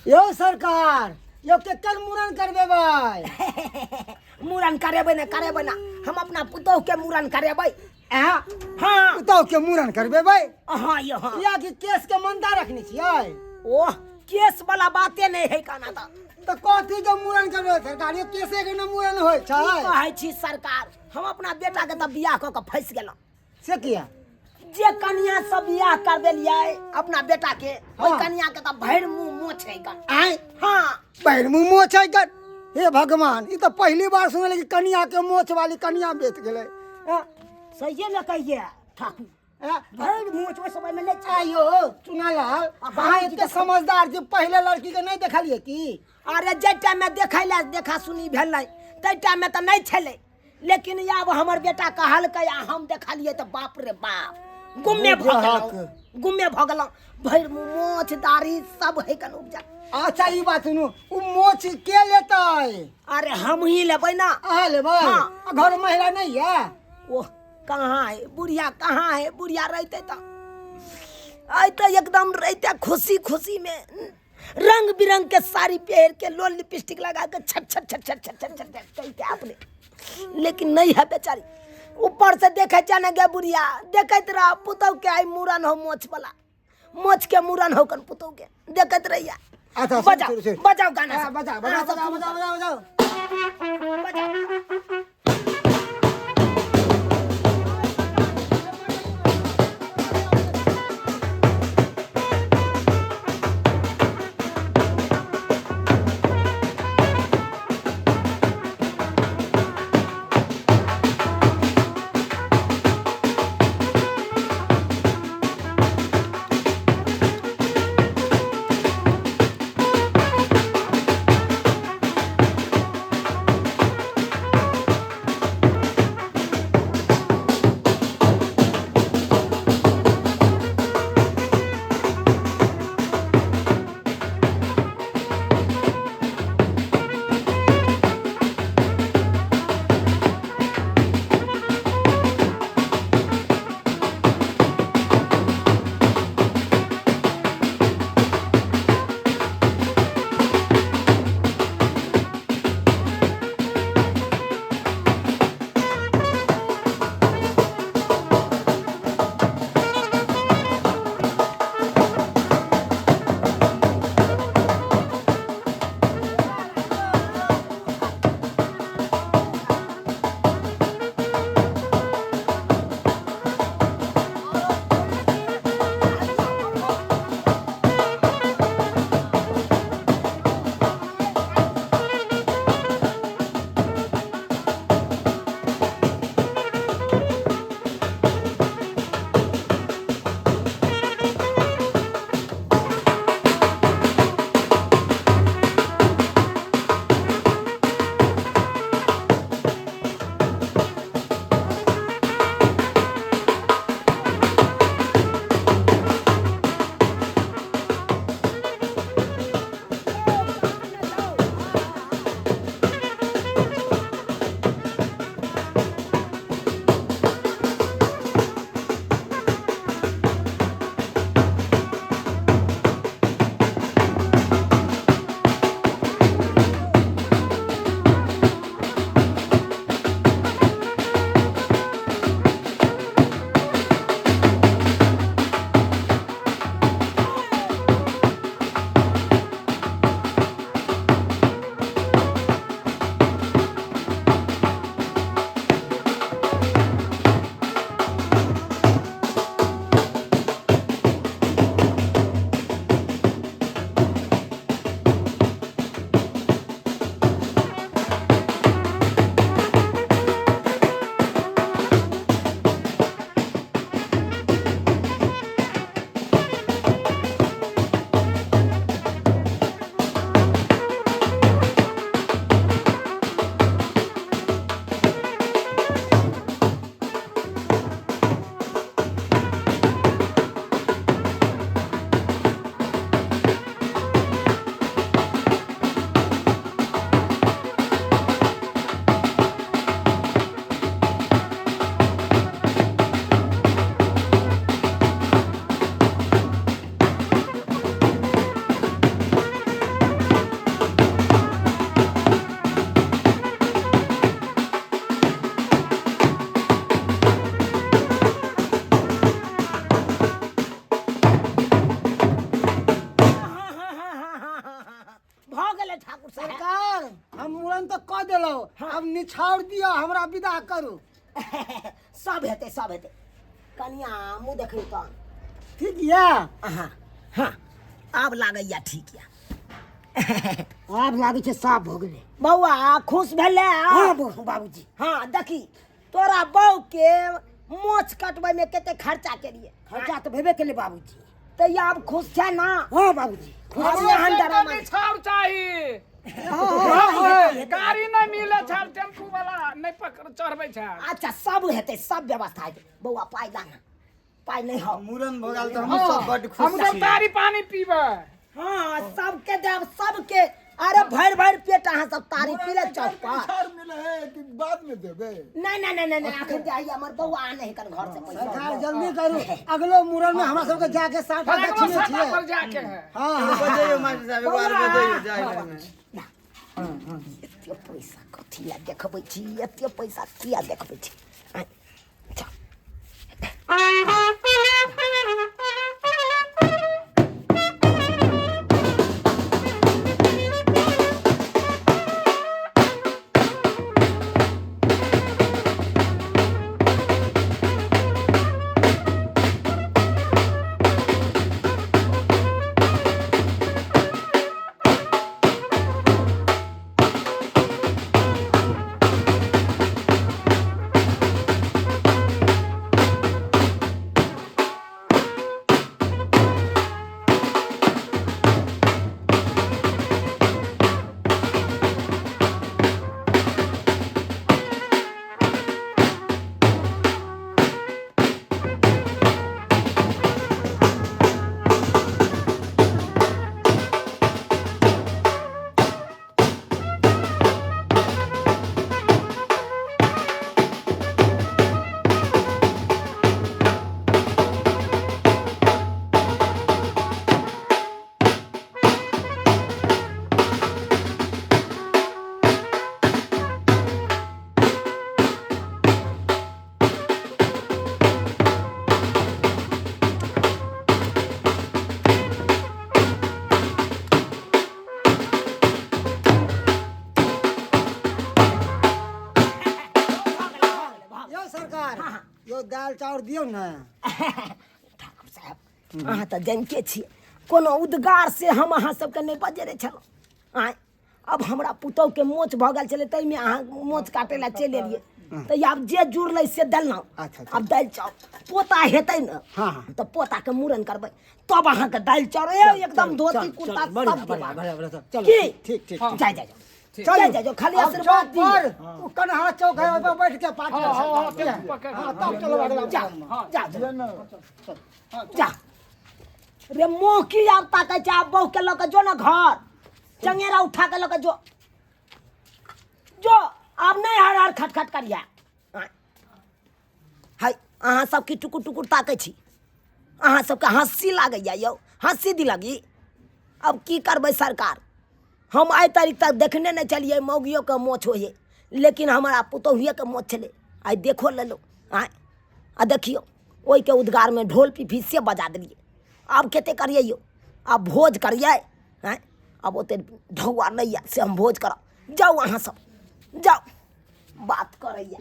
यौ सरकार, यौ केकर मूड़न करबेबै? मूड़न करेबै ने, करेबै ने, हम अपना पुतोह के मूड़न करेबै। आँ? हाँ। पुतोह के मूड़न करबेबै? हाँ यौ, हाँ। किया कि केस के मंदा रखने छियै? ओह, केस वाला बाते नहीं है काना। तऽ कथी के मूड़न करबेबै सरकार? यौ, केसे के ने मूड़न होइ की छै। कहै छी सरकार, हम अपना बेटा के तऽ बियाह कऽ के फँसि गेलहुँ। से किया? जे कनिया सब बियाह करबेलियै अपना बेटा के, ओहि कनिया के तऽ भरि मुँह मोछ है गन। आँय? हाँ। भरि मुँह मोछ है गन? हे भगवान, ई तऽ पहिली बार सुनलियै कि कनिया के मोछ वाली कनिया बेच गेलै। हाँ, सहिए ने कहिए ठाकुर। हाँ? भरि मोछ ओहि समय में नहि छलै। आयो चुनालाल, आ अहाँ बाबूजी एते समझदार छी, पहिले लड़की के नहि देखलियै की? अरे, जाहि टाइम में देखै लए देखा सुनी भेलै ताहि टाइम में तऽ नहि छलै, लेकिन आब हमर बेटा कहलकै आ हम देखलियै तऽ बाप रे बाप, गुम्मे भऽ गेलहुँ, गुम्मे भऽ गेलहुँ। भरि मुँह मोछ दाढ़ी सब है कन उपजा। अच्छा, ई बात सुनू, ओ मोछ के लेतै? अरे, हम ही लेबै ना। अहाँ लेबै? हाँ। आ घर में महिला नहीं है? ओह, कहाँ है बुढ़िया, कहाँ है बुढ़िया? रहते तऽ अयते एकदम रहते खुशी खुशी में, रंग बिरंग के साड़ी पहिर के, लोल लिपस्टिक लगा के, छट छट छट छट छट छट छट छट कहिते अपने, लेकिन नहीं है बेचारी। ऊपर से देखे जाने गे बुढ़िया, देखैत रह पुतहु के आई मूड़न हो, मोछ वाला मोछ के मूड़न हो कन पुतहु के, देखैत रहिया। अच्छा, सुन, बजाओ। सुन, सुन। बजाओ गाना हाँ, सब। बजाओ, बजाओ। हाँ, सब बजाओ। सुनो। बजाओ, बजाओ, बजाओ। बजाओ। गेलै ठाकुर साहब। सरकार, हम मुड़न तऽ कऽ देलहुँ, आब निछाउर दिअ, हमरा विदा करू। सब हेतै, सब हेतै। कनिया, मुँह देखियौ तहन। ठीक यऽ? हाँ हाँ, आब लागैया ठीक यऽ। आब लागै छै साफ भऽ गेलै। बौआ, खुश भेलै? हाँ बाबूजी। हाँ, देखी, तोरा बहू के मोछ कटबै में कते खर्चा केलिए। खर्चा तऽ भेबे केलै बाबूजी। तऽ आब खुश छै ना? हाँ बाबूजी। आब एहन डरामा नहि। निछाउर चाही। हेतै। गाड़ी नहि मिलै छल, टेम्पू वाला नहि पकड़ चढ़बै छल। अच्छा, सब हेतै, सब व्यवस्था हेतै। बौआ, पाइ ला ना, पाइ नहि हौ। मुड़न भऽ गेल तऽ हमहूँ सब बड्ड खुश हम सब छी। तारी पानी पीबै। हाँ, सबके देब, सबके। अरे, भरि भरि पेट अहाँ सब तारी पी ले चौक पर। निछाउर मिले है कि बाद में देबे? नहीं नहीं नहीं नहीं नहीं, अखन जाइए, हमर बौआ आने है घर से पैसा। सरकार, जल्दी करू, अगलो मुड़न में हमरा सबके जाके साटा अगलो दक्षिणे साटा छियै। पर जाके है। हाँ हाँ। बजैयौ मास्टर साहब, एगो आर बजैयौ जाय बेरमे। एते पैसा कथी ला देखबै छी? एते पैसा किया देखबै छी? आँय, चल। यौ सरकार, यौ, दालि चाउर दियौ ने। ठाकुर साहब, अहाँ तऽ जानिते छियै, कोनो उद्गार से हम अहाँ सबके नहि बजेने छलहुँ। आँय, अब हमरा पुतहुके मोच भऽ गेल छलै, ताहिमे अहाँ मोच काटै लए चलि एलियै, तऽ आब जे जुड़लै से देलहुँ। अच्छा। आब दालि चाउर, पोता हेतै ने, हाँ। तऽ पोताके मूड़न करबै, तब अहाँके दालि चाउर एकदम धोती कुर्ता सब बढ़िया। देब। बढ़िया बढ़िया बढ़िया, चलू। की? ठीक ठीक। जाय जाय जाओ। चलू। जाय जाय जाओ, खाली आब आशीर्वाद चौक दियौ। पर ओ कन्हा चौक है, ओहि पर बैठ के पार्टी। हाँ हाँ हाँ, टेम्पू पकड़। हाँ, तब चलो अगला जा। मुड़न में। जा जा जा रे, मुँह की आब ताकै छै? आब बहू के लऽ के जो ने घर, चंगेरा उठा के लऽ के जो जो। आब नहि हर हर खटखट करिया है। अहाँ सब की टुकुर टुकुर ताकै छी? अहाँ सबके हँसी लागैया यौ, हँसी दिलगी। अब की करबै सरकार, हम आइ तारीख तक देखने नहि छलियै मौगियोके मोछ होइ हइ, लेकिन हमरा पुतोहुएके मोछ छलै, आइ देखो लेलहुँ। आँय, आ देखियौ, ओहिके उद्गारमे ढोल पिपही से बजा देलियै। आब कतेक करियै यौ? आब भोज करियै? आँय, आब ओतेक ढौआ नहि यऽ से हम भोज करब। जाउ, अहाँ सब जाउ। बात करैया।